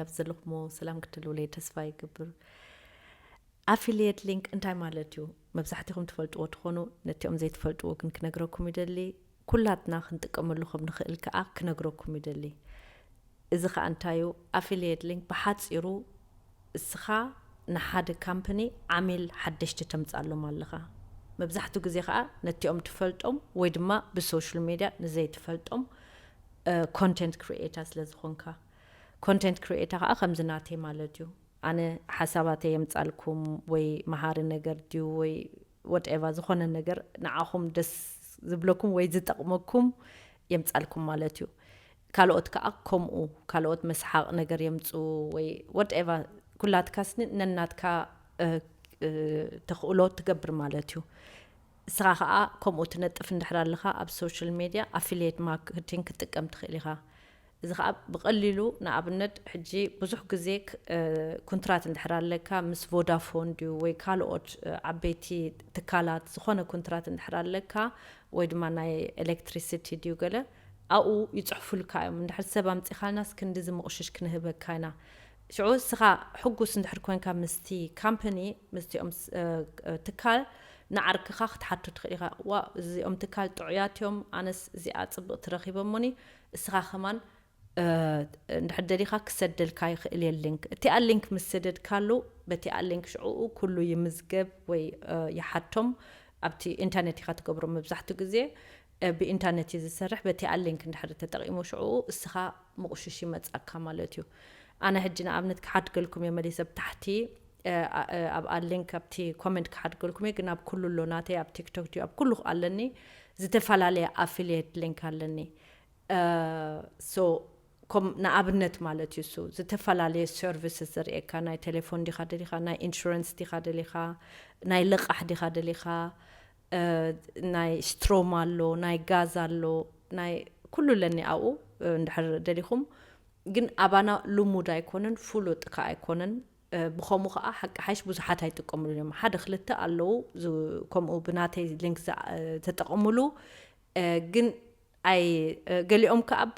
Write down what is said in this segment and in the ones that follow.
ኣብ ዘለኹሞ ሰላም ክትህልውለይ ተስፋ ይገብር። ኣፊልየት ሊንክ እንታይ ማለት እዩ? መብዛሕትኹም ትፈልጥዎ ትኾኑ፣ ነቲኦም ዘይትፈልጥዎ ግን ክነግረኩም ይደሊ። ኩላትና ክንጥቀመሉ ከም ንኽእል ከኣ ክነግረኩም ይደሊ። እዚ ኸኣ እንታይ እዩ? ኣፊልየት ሊንክ ብሓጺሩ እስኻ ንሓደ ካምፕኒ ዓሚል ሓደሽቲ ተምጻሎም ኣለኻ። መብዛሕትኡ ግዜ ኸኣ ነቲኦም ትፈልጦም ወይ ድማ ብሶሻል ሜድያ ንዘይትፈልጦም ኮንቴንት ክሪኤተር ስለ ዝኾንካ። ኮንቴንት ክሪኤተር ኸኣ ከምዚ ናተይ ማለት እዩ። ኣነ ሓሳባተይ የምጻልኩም ወይ መሃሪ ነገር ድዩ ወይ ወትኤቨር ዝኾነ ነገር ንዓኹም ደስ ዝብለኩም ወይ ዝጠቕመኩም የምጻልኩም ማለት እዩ። ካልኦት ከኣ ከምኡ ካልኦት መስሓቕ ነገር የምጽኡ ወይ ወትኤቨር ኩላትካስኒ ነናትካ ተኽእሎ ትገብር ማለት እዩ። እስኻ ኸኣ ከምኡ ትነጥፍ እንድሕር ኣለኻ ኣብ ሶሻል ሜድያ ኣፊልየት ማርኬቲንግ ክትጥቀም ትኽእል ኢኻ። እዚ ኸኣ ብቐሊሉ ንኣብነት ሕጂ ብዙሕ ግዜ ኩንትራት እንድሕር ኣለካ ምስ ቮዳፎን ድዩ ወይ ካልኦት ዓበይቲ ትካላት ዝኾነ ኩንትራት እንድሕር ኣለካ ወይ ድማ ናይ ኤሌክትሪሲቲ ድዩ ገለ ኣብኡ ይፅሕፉልካ እዮም። እንድሕር ሰብ ኣምፂኻልናስ ክንዲ ዝምቕሽሽ ክንህበካ ኢና። ሽዑ እስኻ ሕጉስ እንድሕር ኮንካ ምስቲ ካምፕኒ ምስቲኦም ትካል ንዓርክኻ ክትሓቶ ትኽእል ኢኻ። ዋ እዚኦም ትካል ጥዑያት እዮም፣ ኣነስ እዚኣ ፅብቕቲ ረኺበሞኒ፣ እስኻ ከማን እንድሕር ደሊኻ ክሰደልካ ይኽእል እየ ሊንክ። እቲኣ ሊንክ ምስ ሰደድካሉ በቲኣ ሊንክ ሽዕኡ ኩሉ ይምዝገብ ወይ ይሓቶም። ኣብቲ ኢንተርኔት ኢኻ ትገብሮ። መብዛሕትኡ ግዜ ብኢንተርኔት እዩ ዝሰርሕ። በቲኣ ሊንክ እንድሕር ተጠቒሙ ሽዕኡ እስኻ ምቑሽሽ ይመጻካ ማለት እዩ። ኣነ ሕጂ ንኣብነት ክሓድገልኩም እየ መሊሰ ብታሕቲ ኣብኣ ሊንክ ኣብቲ ኮመንት ክሓድገልኩም እየ። ግን ኣብ ኩሉ ኣሎ ናተይ ኣብ ቲክቶክ ድዩ ኣብ ኩሉ ኣለኒ። ዝተፈላለየ ኣፊልየት ሊንክ ኣለኒ። ሶ ከም ንኣብነት ማለት እዩ እሱ ዝተፈላለየ ሰርቪስስ ዘርእየካ ናይ ቴሌፎን ዲኻ ደሊኻ ናይ ኢንሹረንስ ዲኻ ደሊኻ ናይ ልቓሕ ዲኻ ደሊኻ ናይ ስትሮም ኣሎ ናይ ጋዝ ኣሎ ናይ ኩሉ ኣለኒ ኣብኡ እንድሕር ደሊኹም ግን ኣባና ልሙድ ኣይኮነን ፍሉጥ ከ ኣይኮነን ብኸምኡ ከዓ ሓቂ ሓይሽ ብዙሓት ኣይጥቀምሉን እዮም ሓደ ክልተ ኣለዉ ከምኡ ብናተይ ሊንክ ተጠቐምሉ ግን ኣይ ገሊኦም ከኣባ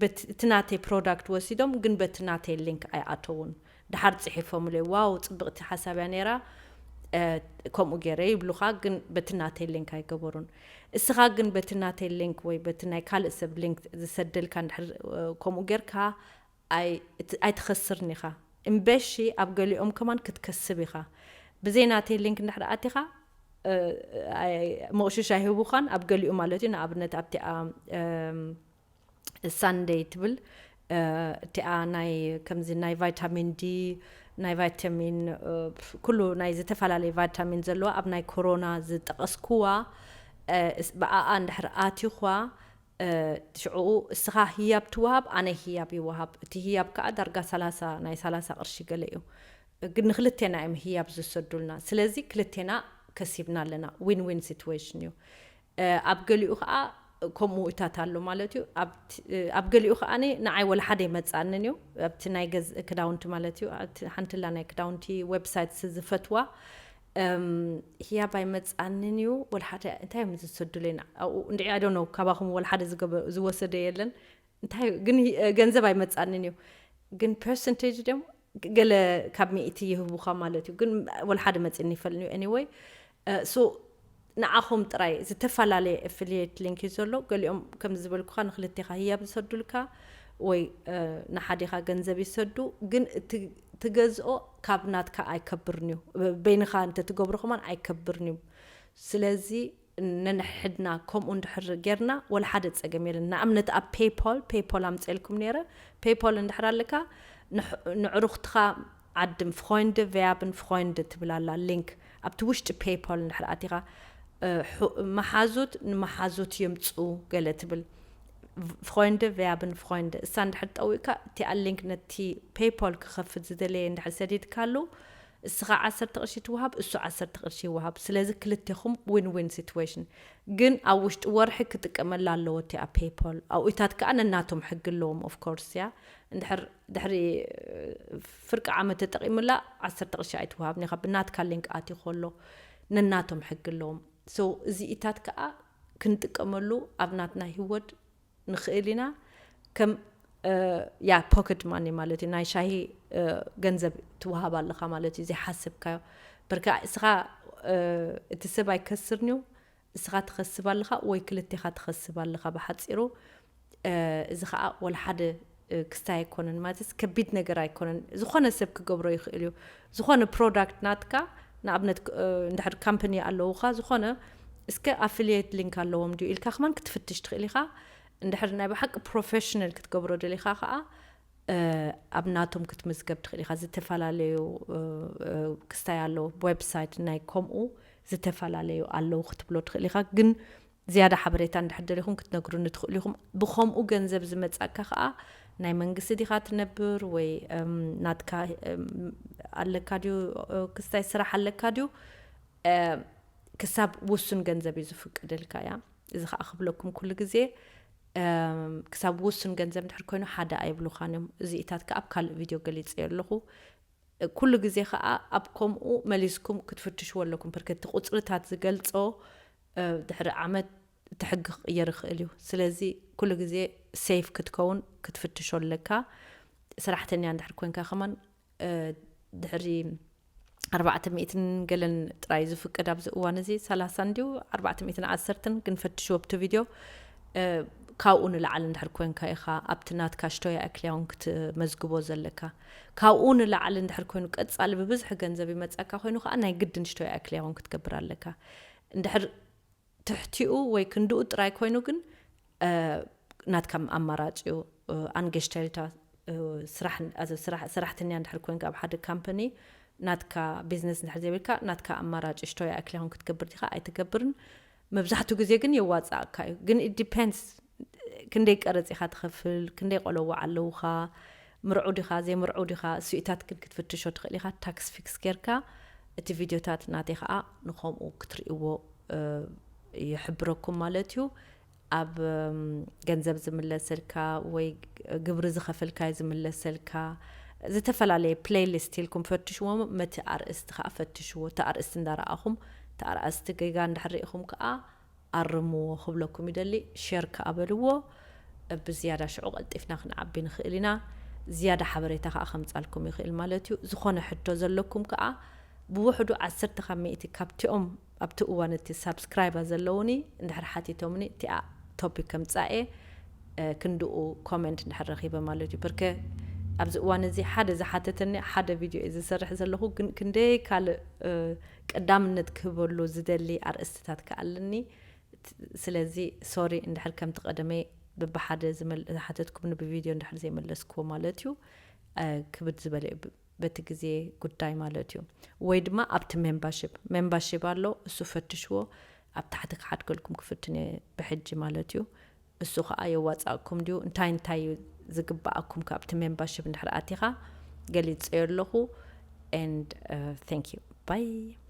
እቲ ናተይ ፕሮዳክት ወሲዶም ግን በቲ ናተይ ሊንክ ኣይኣተውን ድሓር ፅሒፎምለይ ዋው ፅብቕቲ ሓሳብያ ነይራ ከምኡ ገይረ ይብሉኻ ግን በቲ ናተይ ሊንክ ኣይገበሩን እስኻ ግን በቲ ናተይ ሊንክ ወይ በቲ ናይ ካልእ ሰብ ሊንክ ዝሰደልካ እንድሕር ከምኡ ጌርካ ኣይትኸስርን ኢኻ እምበሺ ኣብ ገሊኦም ከማን ክትከስብ ኢኻ ብዘይ ናተይ ሊንክ እንድሕር ኣቲኻ መቑሽሽ ኣይህቡኻን ኣብ ገሊኡ ማለት እዩ ንኣብነት ኣብቲኣ ሳንደይ ትብል እቲኣ ናይ ከምዚ ናይ ቫይታሚን ዲ ናይ ቫይታሚን ኩሉ ናይ ዝተፈላለየ ቫይታሚን ዘለዋ ኣብ ናይ ኮሮና ዝጠቐስኩዋ ብኣኣ እንድሕር ኣቲኳ ሽዕኡ እስኻ ህያብ ትወሃብ ኣነ ህያብ ይወሃብ እቲ ህያብ ከዓ ዳርጋ ሰላሳ ናይ ሰላሳ ቅርሺ ገለ እዩ ግን ንክልቴና እዮም ህያብ ዝሰዱልና ስለዚ ክልቴና ከሲብና ኣለና ዊን ዊን ሲትዌሽን እዩ ኣብ ገሊኡ ከዓ ከምኡ ኢታት ኣሎ ማለት እዩ ኣብ ገሊኡ ከዓ ንዓይ ወላ ሓደ ይመፅኣንን እዩ ኣብቲ ናይ ገዝ ክዳውንቲ ማለት እዩ ሓንትላ ናይ ክዳውንቲ ዌብሳይት ዝፈትዋ ህያብ ኣይመፅኣንን እዩ ወላ ሓደ እንታይ እዮም ዝሰዱለይና ኣብኡ እንድዒ ኣዶ ነው ካባኹም ወላ ሓደ ዝወሰደ የለን እንታይ ግን ገንዘብ ኣይመፅኣንን እዩ ግን ፐርሰንቴጅ ድም ገለ ካብ ሚእቲ ይህቡኻ ማለት እዩ ግን ወላ ሓደ መፂኒ ይፈልኒ እዩ anyway so ንዓኹም ጥራይ ዝተፈላለየ affiliate link እዩ ዘሎ ገሊኦም ከም ዝበልኩኻ ንክልቴኻ ህያብ ዝሰዱልካ ወይ ንሓዴኻ ገንዘብ ይሰዱ ግን ትገዝኦ ካብ ናትካ ኣይከብርን እዩ በይንኻ እንተትገብሮ ከማን ኣይከብርን እዩ ስለዚ ነንሕድና ከምኡ እንድሕር ጌርና ወላ ሓደ ጸገም የለን ንኣብነት ኣብ ፔይፖል ፔይፖል ኣምፀልኩም ነይረ ፔይፖል እንድሕር ኣለካ ንዕሩኽትኻ ዓድም ፍኾይንድ ቨያብን ፍኾይንድ ትብል ኣላ ሊንክ ኣብቲ ውሽጢ ፔይፖል እንድሕር ኣቲኻ መሓዙት ንመሓዙት የምፅኡ ገለ ትብል ፍኾይንድ ቨያብን ፍኾይንድ እሳ እንድሕር ጠዊእካ እቲኣ ሊንክ ነቲ ፔይፖል ክኸፍት ዝደለየ እንድሕር ሰዲድካሉ እስኻ ዓሰርተ ቅርሺ ትወሃብ እሱ ዓሰርተ ቅርሺ ይወሃብ ስለዚ ክልቴኹም ዊን ዊን ሲትዌሽን ግን ኣብ ውሽጢ ወርሒ ክጥቀመላ ኣለዎ እቲኣ ፔይፖል ኣብኡታት ከዓ ነናቶም ሕጊ ኣለዎም ኦፍኮርስ እያ እንድሕር ድሕሪ ፍርቂ ዓመት ተጠቒምላ ዓሰርተ ቅርሺ ኣይትወሃብን ኢኻ ብናትካ ሊንክ ኣትዩ ከሎ ነናቶም ሕጊ ኣለዎም so እዚኢታት ከዓ ክንጥቀመሉ ኣብ ናትና ህይወት ንኽእል ኢና ከም ያ ፖኬት ማኒ ማለት እዩ። ናይ ሻሂ ገንዘብ ትወሃብ ኣለኻ ማለት እዩ፣ ዘይሓሰብካዮ። በርካ እስኻ እቲ ሰብ ኣይከስርን እዩ፣ እስኻ ትኸስብ ኣለኻ ወይ ክልቴኻ ትኸስብ ኣለኻ። ብሓፂሩ እዚ ከዓ ወላ ሓደ ክስታይ ኣይኮነን ማለት ከቢድ ነገር ኣይኮነን። ዝኾነ ሰብ ክገብሮ ይኽእል እዩ። ዝኾነ ፕሮዳክት ናትካ ንኣብነት እንድሕር ካምፓኒ ኣለውካ፣ ዝኾነ እስከ ኣፊሊየት ሊንክ ኣለዎም ድዩ ኢልካ ከማን ክትፍትሽ ትኽእል ኢኻ። እንድሕር ናይ ብሓቂ ፕሮፌሽናል ክትገብሮ ደሊኻ ከዓ ኣብ ናቶም ክትምዝገብ ትኽእል ኢኻ። ዝተፈላለዩ ክስታይ ኣለዉ፣ ዌብሳይት ናይ ከምኡ ዝተፈላለዩ ኣለዉ ክትብሎ ትኽእል ኢኻ። ግን ዝያዳ ሓበሬታ እንድሕር ደሊኹም ክትነግሩኒ ትኽእሉ ኢኹም። ብኸምኡ ገንዘብ ዝመጻካ ከዓ ናይ መንግስቲ ዲኻ ትነብር ወይ ናትካ ኣለካ ድዩ፣ ክስታይ ስራሕ ኣለካ ድዩ፣ ክሳብ ውሱን ገንዘብ እዩ ዝፍቅድልካ እያ። እዚ ከዓ ክብለኩም ኩሉ ግዜ ክሳብ ውሱን ገንዘብ እንድሕር ኮይኑ ሓደ ኣይብሉኻን እዮም። እዚኢታት ከዓ ኣብ ካልእ ቪድዮ ገሊፀዮ ኣለኹ። ኩሉ ግዜ ከዓ ኣብ ከምኡ መሊስኩም ክትፍትሽዎ ኣለኩም። ብርከቲ ቁፅርታት ዝገልፆ ድሕሪ ዓመት እቲ ሕጊ ክቕየር ይኽእል እዩ። ስለዚ ኩሉ ግዜ ሴፍ ክትከውን ክትፍትሾ ኣለካ። ሰራሕተኛ እንድሕር ኮንካ ከማን ድሕሪ ኣርባዕተ ሚእትን ገለን ጥራይ ዝፍቅድ ኣብዚ እዋን እዚ ሰላሳ እንዲዩ ኣርባዕተ ሚእትን ዓሰርተን ግን ፈትሽዎ ኣብቲ ቪድዮ። ካብኡ ንላዕሊ እንድሕር ኮንካ ኢኻ ኣብቲ ናትካ ሽቶያ ኣክሊያውን ክትመዝግቦ ዘለካ። ካብኡ ንላዕሊ እንድሕር ኮይኑ ቀጻሊ ብብዝሒ ገንዘብ ይመጻካ ኮይኑ ከዓ ናይ ግድን ሽቶያ ኣክሊያውን ክትገብር ኣለካ። እንድሕር ትሕቲኡ ወይ ክንድኡ ጥራይ ኮይኑ ግን ናትካ ኣማራጭ እዩ። ኣንገሽተልታ ሰራሕተኛ እንድሕር ኮንካ ኣብ ሓደ ካምፓኒ ናትካ ቢዝነስ እንድሕር ዘይብልካ ናትካ ኣማራጭ ሽቶያ ኣክሊያውን ክትገብር ዲኻ ኣይትገብርን። መብዛሕትኡ ግዜ ግን የዋፅኣካ እዩ። ግን ዲፔንድስ ክንደይ ቀረፅ ኢኻ ትኸፍል፣ ክንደይ ቆለዋ ኣለውኻ፣ ምርዑ ዲኻ ዘይምርዑ ዲኻ፣ እሱኢታት ግን ክትፍትሾ ትኽእል ኢኻ። ታክስ ፊክስ ጌርካ እቲ ቪድዮታት ናተይ ከዓ ንኸምኡ ክትርእይዎ ይሕብረኩም ማለት እዩ። ኣብ ገንዘብ ዝምለሰልካ ወይ ግብሪ ዝኸፈልካዮ ዝምለሰልካ ዝተፈላለየ ፕሌይሊስት ኢልኩም ፈትሽዎ። መቲ ኣርእስቲ ከዓ ፈትሽዎ። እቲ ኣርእስቲ እንዳረኣኹም እቲ ኣርእስቲ ጌጋ እንድሕር ርኢኹም ከዓ ኣርምዎ ክብለኩም ይደሊ። ሼር ከዓ በልዎ። ብዝያዳ ሽዑ ቀልጢፍና ክንዓቢ ንኽእል ኢና። ዝያዳ ሓበሬታ ከዓ ከምፃልኩም ይኽእል ማለት እዩ። ዝኾነ ሕቶ ዘለኩም ከዓ ብውሕዱ ዓሰርተ ካብ ሚእቲ ካብቲኦም ኣብቲ እዋን እቲ ሳብስክራይባ ዘለውኒ እንድሕር ሓቲቶምኒ እቲኣ ቶፒክ ከምፃኤ ክንድኡ ኮመንት እንድሕር ረኺበ ማለት እዩ። ብርከ ኣብዚ እዋን እዚ ሓደ ዝሓተተኒ ሓደ ቪድዮ እየ ዝሰርሕ ዘለኹ፣ ግን ክንደይ ካልእ ቀዳምነት ክህበሉ ዝደሊ ኣርእስትታት ከኣለኒ። ስለዚ ሶሪ እንድሕር ከምቲ ቀደመይ ብብሓደ ዝሓተትኩምኒ ብቪድዮ እንድሕር ዘይመለስክዎ ማለት እዩ። ክብድ ዝበለ እዩ በቲ ግዜ ጉዳይ ማለት እዩ። ወይ ድማ ኣብቲ ሜምባርሺፕ ሜምባርሺፕ ኣሎ፣ እሱ ፈትሽዎ። ኣብ ታሕቲ ክሓድገልኩም ክፍትን እየ ብሕጂ ማለት እዩ። እሱ ከዓ የዋፃእኩም ድዩ እንታይ እንታይ እዩ ዝግባኣኩም ካብቲ ሜምባርሺፕ እንድሕር ኣቲኻ ገሊፀዮ ኣለኹ። And thank you, bye።